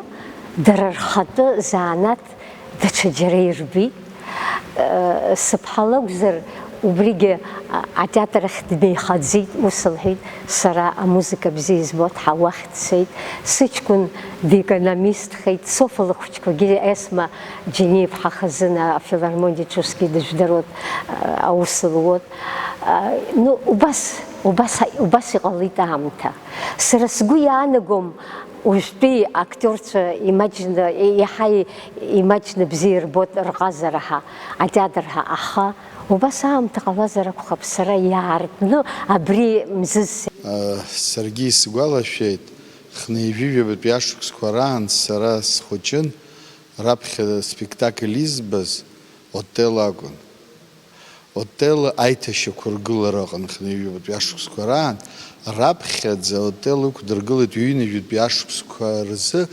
дара рхатәы заанаҭ даҽаџьара ирбеит. Э, сыԥҳа лакәзар, убригьы, а, атеатр ахь днеихаӡеит, ус лҳәеит, сара амузыка бзиа избоит ҳәа уахь дцеит. Сыҷкәын диекономистхеит, Софа лыхәыҷқәагьы Есма Џьениа-иԥҳа хазына афилармониаҿ усгьы дыжәдыруеит, а, аус луоит. А, ну, убас, убас, убас иҟалеит аамҭа. Сара сгәы иаанагом, уажәтәи актиорцәа имаҷны, иаҳа имаҷны бзиа ирбоит рҟазара ҳәа, атеатр ҳәа, аха убас аамҭа ҟалазар акәхап, сара иаартны абри мзызс. Саргьы исгәалашәеит, хынҩажәижәабатәи ашықәсқәа раан сара схәыҷын, раԥхьа спектакль избаз Отелло акәын. Отелло аиҭашьақәыргылара аҟан хынҩажәижәабатәи ашықәсқәа раан, раԥхьаӡа Отелло ықәдыргылеит ҩынҩажәатәи ашықәсқәа рзы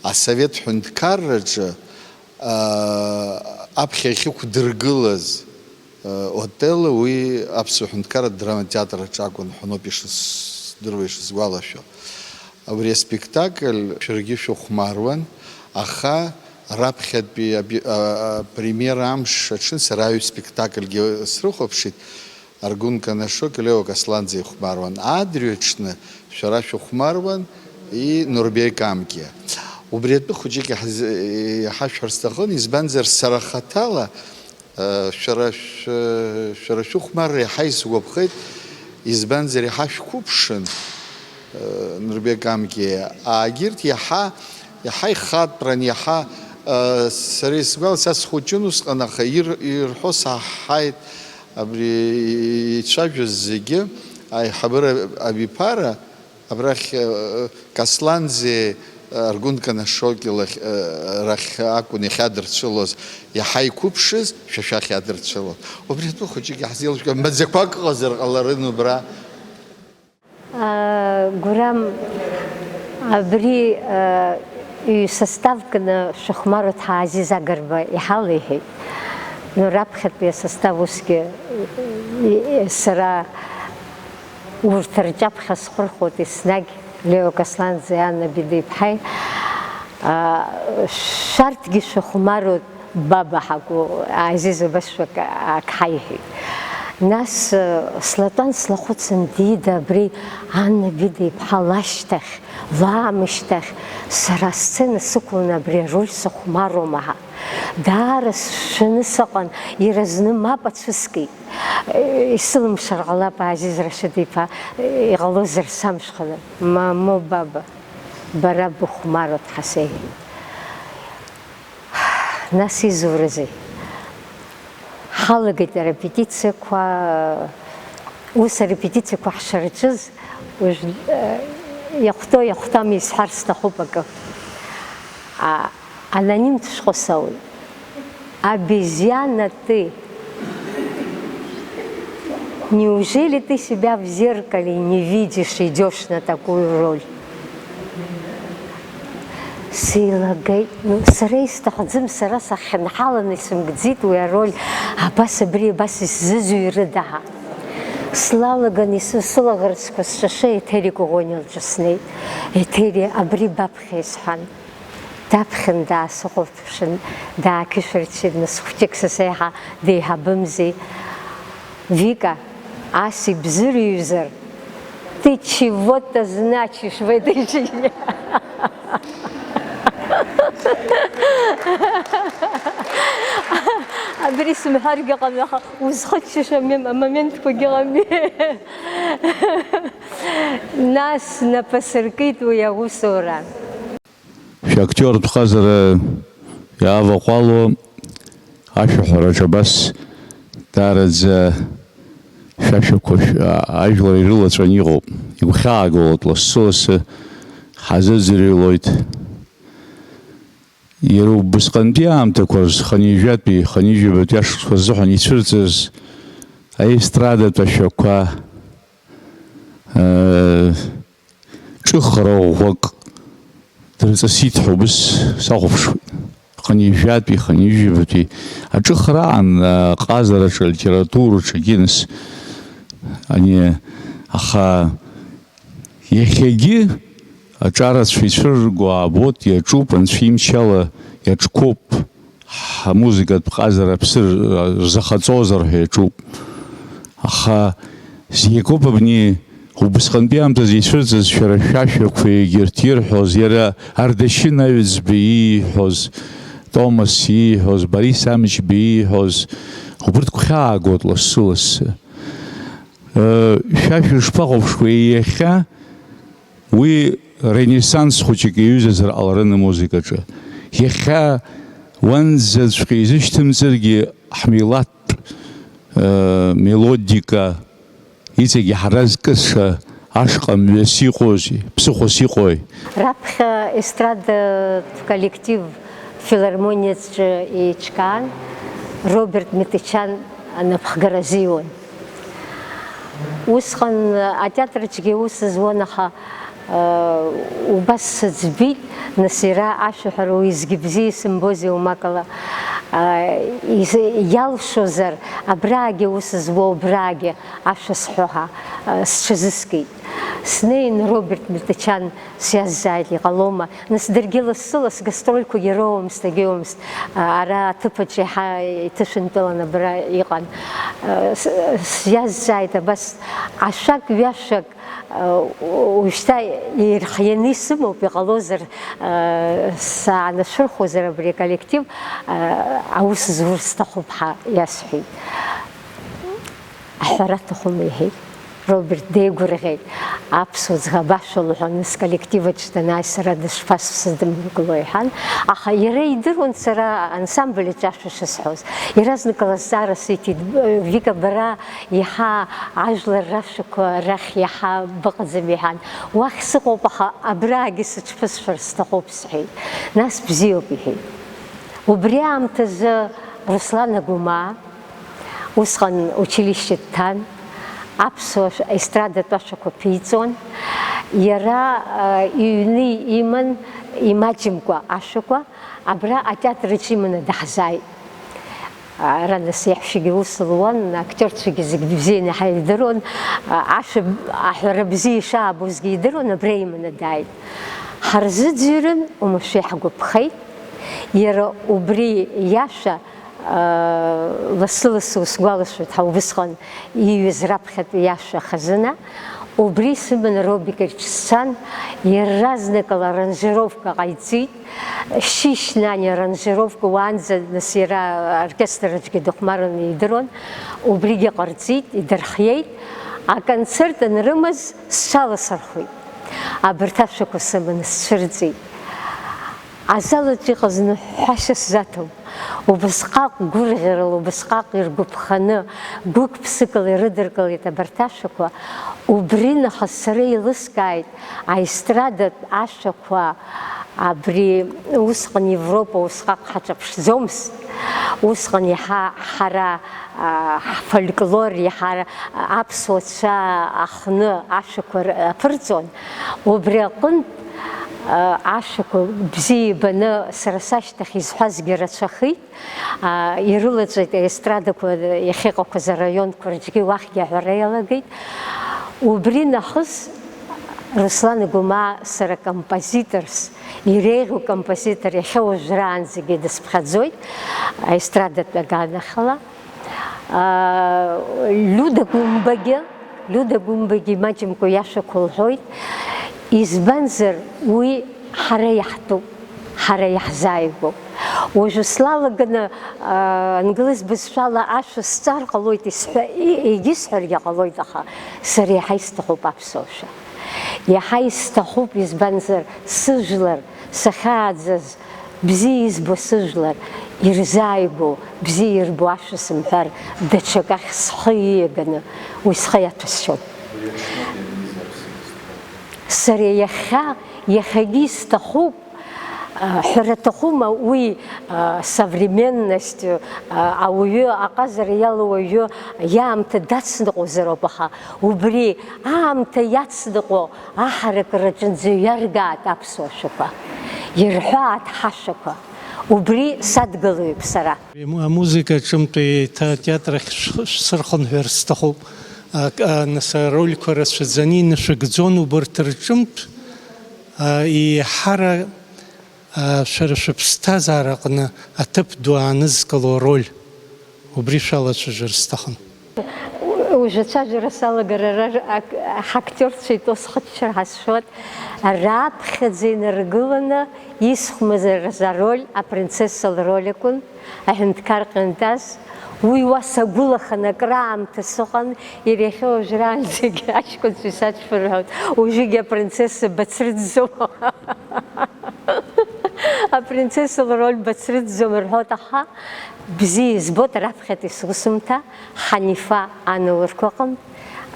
асовет ҳәынҭқарраҿы, аа, аԥхьа иахьықәдыргылаз, э, Отелло уи аԥсуа ҳәынҭқарратә драматеатр аҿы акәын, ҳәаноуп ишысдыруа, ишысгәалашәо. Абри аспектакль шәаргьы шәыхәмаруан, аха Раԥхьатәи аби-, а, а, апремиера амш аҽны сара аҩ спектакльгьы срыхәаԥшит, Аргун Канашоки Лео Касланӡе ихәмаруан, адырҩаҽны шәара шәыхәмаруан, и Нурбек Амкиа. Убри атәы хәыҷык иаҳз-, иҳашәҳәар сҭахын, избанзар, сара хаҭала, а, шәара шәы-, шәара шәыхәмарра иаҳа исгәаԥхеит, избанзар, иаҳа шәқәыԥшын, Нурбек Амкиа, егьырҭ иаҳа, иаҳа ихатәран, иаҳа, сара исгәалас, са схәыҷын усҟан, аха ир-, ирҳәо саҳаит абри ицәажәоз зегьы, аиҳабыра абиԥара, абрахь, Касланӡе, Аргун Канашоки лахь, рахь акәын иахьадырцәылоз, иаҳа иқәыԥшыз, шәа шәахь иадырцәылон. Убри атәы хәыҷык иаҳзеилышәкаам, маӡақәак ыҟазар ҟаларын убра. Гурам, абри ҩ-составкны шәыхәмаруа ҭаазиз Агрба иҳалеиҳәеит. Ну, раԥхьатәи асостав усгьы сара урҭ рҿаԥхьа схырхәоит еснагь, Лео Касланӡеи Анна Бида-иԥҳаи. Шәарҭгьы шәыхәмаруеит. Баба ҳакәу, Азиз убасшәак ак ҳаиҳәеит. Нас слатәан слахәыцын, дида, абри Анна Бида иԥҳа лашьҭахь, лаамышьҭахь, сара асцена сықәланы абри ароль сыхәмаруама ҳәа. Даара сшәаны сыҟан, иразны мап ацәыскит. Исылымшар ҟалап, Азиз Рашьыд-иԥа, иҟалозар самшхәаны. Мамоу, баба, бара быхәмаруеит ҳәа сеиҳәеит. Нас изурызеи? Ҳалагеит арепетициақәа, ус арепетициақәа ҳшырҿыз, уажә, э, иахәҭоу иахәҭам исҳәар сҭахуп акы. А, анонимтә шәҟәы соуит. Обезьяна ты. Неужели ты себя в зеркале не видишь, идёшь на такую роль? Сеилагеит, ну, сара исҭахӡам, сара сахьынҳаланы исымгӡеит уи ароль, абас абри, абас исзызҩрыда ҳәа. Слалаган ис-, сылаӷырӡқәа сҿашы Еҭери Коӷониа лҿы снеит. Еҭери, абри баԥхьа исҳәан. Даԥхьан даасыхәаԥшын, даақьышәырччеит, нас хәҷык са сеиҳа деиҳабымзи. Вика, ас ибзырҩзар, ты чего-то значишь в этой жизни. Абри сымҳәаргьы ҟамлаха, узхыччаша мем-, амоментқәагьы ыҟами. Нас напасыркит уи аусура. Шәактиортә ҟазара иааваҟәало ашәаҳәараҿ абас даараӡа шәашәақәа шә-, а-, ажәлар ирылаҵәаны иҟоуп. Игәхьаагалоит лассы-лассы ҳазыӡырҩлоит. Иара убысҟантәи аамҭақәа рзы, хынҩажәатәи, хынҩажәабатәи ашықәсқәа рзыҳәан ицәырҵыз аестрадатә ашәақәа, ыы, ҿыхра ӷәӷәак дырҵысит ҳәа убыс сахәаԥшуеит. Хынҩажәатәи, хынҩажәижәабатәи аҿыхра аан, аҟазараҿы, алитератураҿы, гинес, ани, аха иахьагьы аҿарацәа ицәырырго аабот, иаҿуп, анцәа имчала иаҿқәоуп. Ҳмузыкатә ҟазара аԥсы рзахаҵозар ҳәа иаҿуп. Аха зегь акоуп абни, убысҟантәи аамҭазы ицәырҵыз шәара шәашәақәа, егьырҭ ирҳәоз, иара Ардашьын Аҩӡба ииҳәоз, Томас ииҳәоз, Борис Амҷба ииҳәоз, убырҭ гәхьаагоит лассы-лассы. Шәа шәышԥахәаԥшуеи иахьа? Уи ренессанс хәыҷык иаҩызазар ҟаларын амузыкаҿы. Иахьа уанӡаҵәҟьа изышьҭымҵыргьы ҳмилаҭтә, э, мелодика, иҵегь ҳаразкыша ашҟа мҩас иҟоузеи, ԥсыхәас иҟои? Раԥхьа естрадатә коллектив филармониаҿы еиҿкаан, Роберт Митичан анапхгара азиуан. Усҟан атеатраҿгьы аус зуан, аха, э, убас сыӡбеит, нас иара ашәаҳәара уеизгьы бзиа исымбозеи, умакала, Изы-, иалшозар, абраагьы ус зуа, убраагьы ашәа сҳәо ҳәа, а, сҽазыскит. Снеин Роберт Митачан сиазҵааит, иҟалома? Нас даргьы лассы-ласс гастрольқәагьы роуамызт, агьоумызт. А, ара аҭыԥаҿ иаҳа иҭышәынтәалан абра иҟан. А, с-, сиазҵааит абас, ашәак-ҩашәак Уажәшьҭа ирхианы исымоуп, иҟалозар, саанашәырхозар абри аколлектив, аус зур сҭахуп ҳәа иасҳәеит. Аҳәара аҭахума, иҳәеит. Роберт деигәырӷьеит. Аԥсуа ӡӷаб ашәа лҳәон, нас коллектив аҿы данааи сара дышԥасыдымгыло иҳәан, аха иара идыруан сара ансамбль аҿы ашәа шысҳәоз. Иаразнакала азҵаара сиҭеит, Вика, бара Иаҳа ажәлар рашәақәа рахь иаҳа быҟаӡам, иҳәан. Уахь сыҟоуп, аха абраагьы сыҽԥысшәар сҭахуп, сҳәеит. Нас бзиоуп, иҳәеит. Убри аамҭазы Руслан Агәымаа, усҟан училище дҭан, аԥсуа ш-, естрадатә ашәақәа ԥиҵон. Иара, а, иҩны иман, имаҷымкәа ашәақәа, абра атеатр аҿы иманы даҳзааит. Ара нас иаҳәшьагьы ус луан, актиорцәагьы зегь бзианы иҳаидыруан, ашәа аҳәара бзиа ишаабозгьы идыруан, абра иманы дааит. Ҳарзыӡырҩын, уамашәа иаҳгәаԥхеит. Иара убри иашәа, лассы-лассы усгәалашәоит, ҳа убысҟан ииҩыз раԥхьатәи иашәа хазына. Убри сыманы Робик иҿы сцан, иаразнакала аранжировка ҟаиҵеит. Шьышь Нани аранжировка уаанӡа, нас иара аоркестр аҿгьы дыхәмарны идыруан, убригьы ҟарҵеит, идырхиеит. Аконцерт анрымаз сҽаласырхәит. Абарҭ ашәақәа сыманы сцәырҵит. Азал аҿы иҟаз ныҳәҳәашьа сзаҭом. Убысҟак гәырӷьарала, убысҟак иргәаԥханы, гәык-ԥсыкала ирыдыркылеит абарҭ ашәақәа. Убри нахыс сара еилыскааит, аестрадатә ашәақәа абри усҟан Европа усҟак ҳаҿаԥшӡомызт. Усҟан иаҳа ҳара, а, ҳфольклор, иаҳа аԥсуа цәа ахны ашәақәа р-, аԥырҵон. Убри аҟынтә, а, ашәақәа бзиа ибаны сара сашьҭахь изҳәазгьы рацәахеит. А, ирылаҵәеит аестрадақәа иахьыҟақәаз араионқәа рҿгьы, уахьгьы аҳәара иалагеит. Убри нахыс Руслан Гәымаа сара композиторс, иреиӷьу композитор иахьа уажәраанӡагьы дысԥхьаӡоит, аестрадатә аганахьала. А, Лиуда Гәымбагьы, Лиуда Гәымбагьы имаҷымкәа иашәақәа лҳәоит, избанзар, уи ҳара иаҳтәуп, ҳара иаҳзааигәоуп. Уажәы слалаганы, а, англыз бызшәала ашәа сҵар ҟалоит, исҳәа-, и-, егьысҳәаргьы ҟалоит, аха сара иаҳа исҭахуп аԥсуа шәа. Иаҳа исҭахуп, избанзар, сыжәлар, сахьааӡаз, бзиа избо сыжәлар, ирзааигәоу, бзиа ирбо ашәа сымҳәар, даҽакахь схы ииаганы уи схы иаҭәасшьон. Сара иахьа, иахьагьы исҭахуп, а, ҳәара аҭахума, уи, а, современность, а, ауаҩы, аҟазара иалоу ауаҩы иаамҭа дацныҟәозароуп, аха убри аамҭа иацныҟәо аҳаракыраҿынӡа иаргааит аԥсуа шәақәа, ирҳәааит ҳашәақәа, убри садгылоуп сара. Амузыка аҿынтә еиҭа атеатр ахь шә-, шәсырхынҳәыр сҭахуп. А, а, нас арольқәа рацәаӡаны инышәыгӡон убарҭ рҿынтә, а, еиҳара, а, шәара шәыԥсҭазаара аҟны аҭыԥ ду аанызкыло ароль, убри шәалацәажәар сҭахын. Уажә ацәажәара салагар, ара ак-, ҳактиорцәа итәоу схыччар ҳазшоит. Раԥхьаӡа инаргыланы исхәмарыз ароль апринцесса лроль акәын, аҳәынҭқар ҟьантаз. Уи уа сагәылаханы акраамҭа сыҟан, иара иахьа уажәраанӡагьы аҷкәынцәа исаҽԥырҳәоит, уажәыгьы апринцесса бацрыҵӡом. Апринцесса лроль бацрыҵӡом рҳәоит, аха бзиа избоит раԥхьатәи сусумҭа Ҳанифа анаурқәа аҟынтә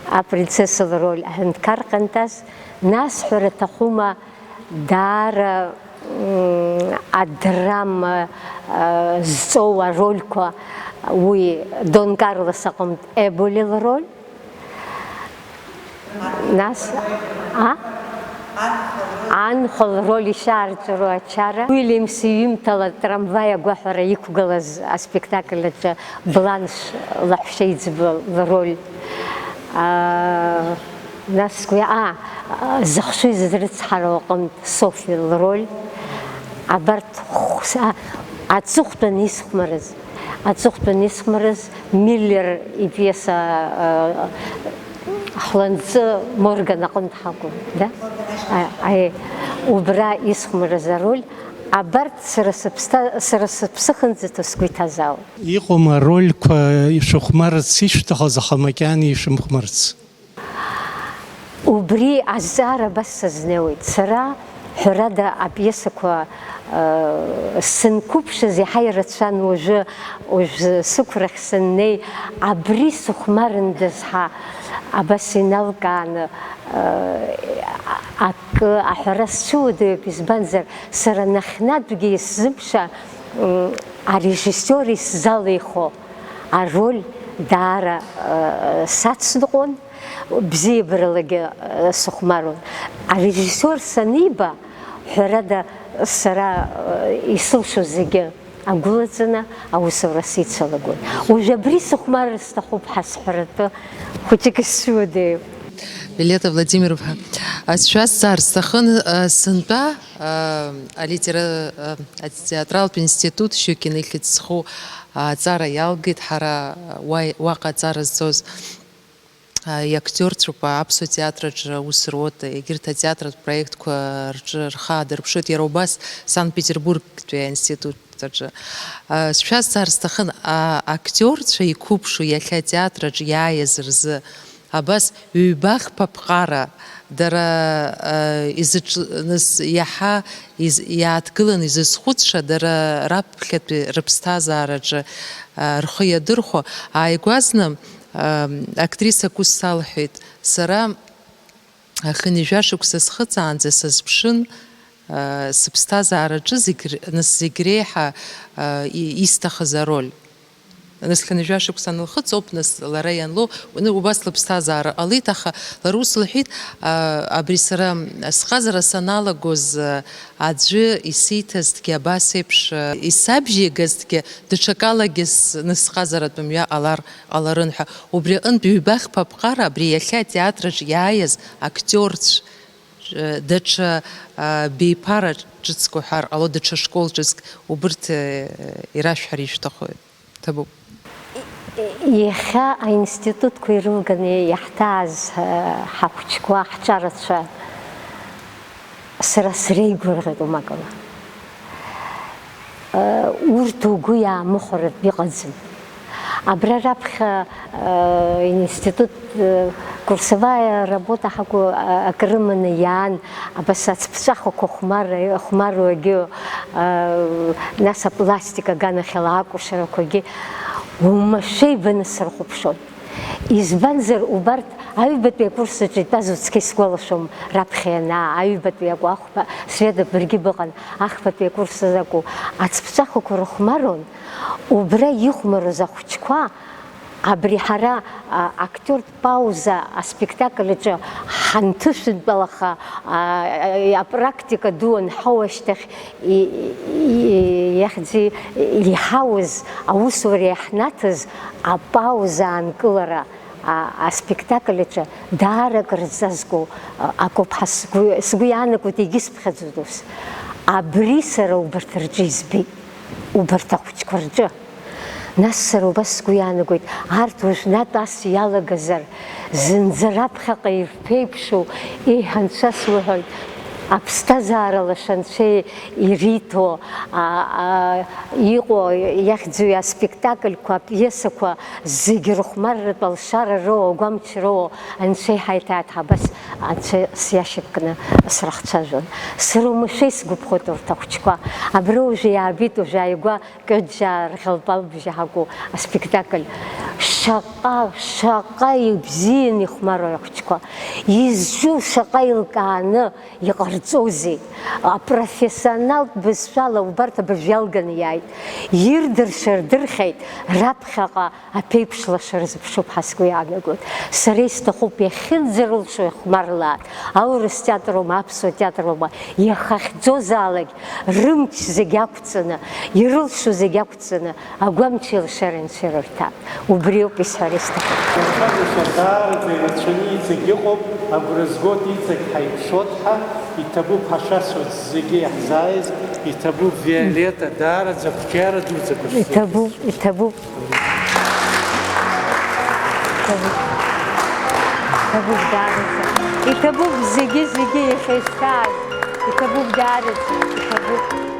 апринцесса лроль аҳәынҭқар ҟьантаз, нас ҳәара аҭахума, даара, м, адрама, а, зҵоу арольқәа, уи Дон Карлос аҟынтә Еболи лроль, нас, а? Анхәа лроль ишаарҵәыро ачара. Уильямс иҩымҭала Трамваи агәаҳәара иқәгылаз аспектакль аҿы Бланш лаҳәшьеиҵбы лроль. Аа, нас сгәы иа-, аа, зыхшыҩ зрыцҳароу аҟынтә Софи лроль. Абарҭ хә-, са-, аҵыхәтәан исхәмарыз, аҵыхәтәан исхәмарыз Миллер ипиеса, аа, Хланҵы Морган аҟынтә ҳакәын, да? А, аи, убра исхәмарыз ароль, абарҭ сара сыԥсҭа-, сара сыԥсыхынӡаҭоу сгәы иҭаз ауп. Иҟоума арольқәа ишәыхәмарц ишәҭахыз, аха макьана ишәымхәмарц? Убри азҵаара абас сазнеиуеит. Сара, ҳәарада, апиесақәа, э, сынқәыԥшыз иаҳа ирацәан уажәы, уажә сықәрахь саннеи, абри сыхәмарындаз ҳәа абас иналкааны, э, акы аҳәара сцәыуадаҩуп, избанзар, сара нахьхьнатәгьы исзымша, м, арежиссиор исзалихо ароль даара, э, сацныҟәон. Бзиабаралагьы, э, сыхәмаруан. Арежиссиор саниба, ҳәарада, сара, э, исылшоз зегьы агәылаҵаны аусура сицалагон. Уажә абри сыхәмарыр сҭахуп ҳәа сҳәаратәы хәыҷык исзуадаҩуп. Виолетта Владимировна, а, сшәазҵаар сҭахын, а, сынтәа, а, алитера-, а, атеатралтә институт Щукин ихьӡ зху, а, аҵара иалгеит, ҳара, а, уа-, уаҟа аҵара зҵоз. Иактиорцәоуп, аԥсуа театраҿы аус руеит, егьырҭ атеатратә проектқәа рҿы рхы аадырԥшуеит, иара убас Санкт-Петербургтәи аинститут аҿы. Сшәазҵаар сҭахын, а, актиорцәа иқәыԥшу иахьа атеатраҿ иааиз рзы абас ҩба-хԥа ԥҟара, дара, а, изыҿ-, нас иаҳа из-, иааҭгыланы изызхәыцша, дара раԥхьатәи рыԥсҭазаараҿы, а, рхы иадырхәо, ааигәазны, Ам, актрисак ус салҳәеит, сара хынҩажәа шықәса схыҵаанӡа сазԥшын, а, сыԥсҭазаараҿы зегь р-, нас зегь реиҳа, а, и-, исҭахыз ароль. Нас хынҩажәа шықәса анылхыҵ ауп, нас лара ианлоу, ну, убас лыԥсҭазаара ҟалеит, аха лара ус лҳәеит, а, абри сара сҟазара саналагоз, а, аӡәы исиҭазҭгьы абас еиԥш, а, исабжьеигазҭгьы, даҽакалагьы с-, нас сҟазаратә мҩа ҟалар ҟаларын ҳәа. Убри аҟынтә ҩба-хԥа ԥҟара абри иахьа атеатраҿ иааиз актиорцә, э, даҽа, а, беиԥара ҿыцк уҳәар ҟало, даҽа школ ҿыцк, убырҭ, э, ирашәҳәар ишәҭаху ҭабуп. Иахьа аинститутқәа ирылганы иаҳҭааз, э, ҳахәыҷқәа, ҳҿарацәа, сара среигәырӷьеит, умакала. Урҭ угәы иаамыхәаратә иҟаӡам. Абра раԥхьа, э, институт, э, курсовая работа ҳакәу, э, акрыманы иаан, абас ацԥҵәахақәа хәмар-, хәмаруагьы, э, нас апластика аганахьала акәашарақәагьы уамашәа ибаны срыхәаԥшуан. Избанзар, убарҭ аҩбатәи акурс аҿы итәаз уцқьа исгәалашәом, раԥхьа ианаа, аҩбатәи акәу, ахәба, Света, баргьы быҟан, ахԥатәи акурс азы акәу, ацԥҵәахақәа рыхәмаруан, убра ихәмаруаз ахәыҷқәа, абри ҳара, а, актиортә пауза аспектакль аҿы ҳанҭышәынтәалаха, а, а, апрактика ду анҳау ашьҭахь, и-, и-, иахьӡи-, иҳауз, аусура иаҳнаҭыз апауза аанкылара, а, аспектакль аҿы даара акыр зҵазкуа, а, акоуп ҳәа сгәы, сгәы иаанагоит, егьысԥхьаӡоит ус. Абри сара убарҭ рҿы избеит, убарҭ ахәыҷқәа рҿы. Нас сара убас сгәы иаанагоит, арҭ уажәнатә ас иалагазар, зынӡа раԥхьаҟа ирԥеиԥшу, еи, анцәа суҳәоит, аԥсҭазаара лаша анцәа ириҭо, а, а, иҟоу, иахьӡу аспектакльқәа, апиесақәа зегь рыхәмарратә алшара роуа, агәамч роуа анцәа иҳаиҭааит ҳәа абас анцәа сиашьапкны срыхцәажәон. Сара уамашәа исгәаԥхоит урҭ ахәыҷқәа. Абра уажәы иаабеит, уажәы ааигәа Кыџьаа рӷьалпалбжьы ҳакәу аспектакль. Шш, Шаҟа, шаҟа ибзиан ихәмаруа ахәыҷқәа, изҿу шаҟа илкааны иҟарҵозеи? Апрофессионалтә бызшәала убарҭ абыржә иалганы иааит. Ирдырша рдырхьеит, раԥхьаҟа аԥеиԥш лаша рзыԥшуп ҳәа сгәы иаанагоит. Сара исҭахуп иахьынӡарылшо ихәмарлаат, аурыс театр аума, аԥсуа театр аума, иахьахьӡозаалак рымч зегь ақәҵаны, ирылшо зегь ақәҵаны, агәамч илшара анцәа ирырҭап. Убриоуп исҳәара исҭаху. Анцәа даараӡа ирацәаны иҵегь иҟоуп, агәра згоит, иҵегь ҳаиқәшәоит ҳәа, иҭабуп ҳашәасуац зегьы иаҳзааиз, иҭабуп Виолетта, даараӡа ақәҿиара дуӡӡақәа шәзыҟаиҵаз. Иҭабуп, иҭабуп. Иҭабуп. Иҭабуп даараӡа. Иҭабуп зегьы, зегьы иахьа ишәааз. Иҭабуп даараӡа. Иҭабуп.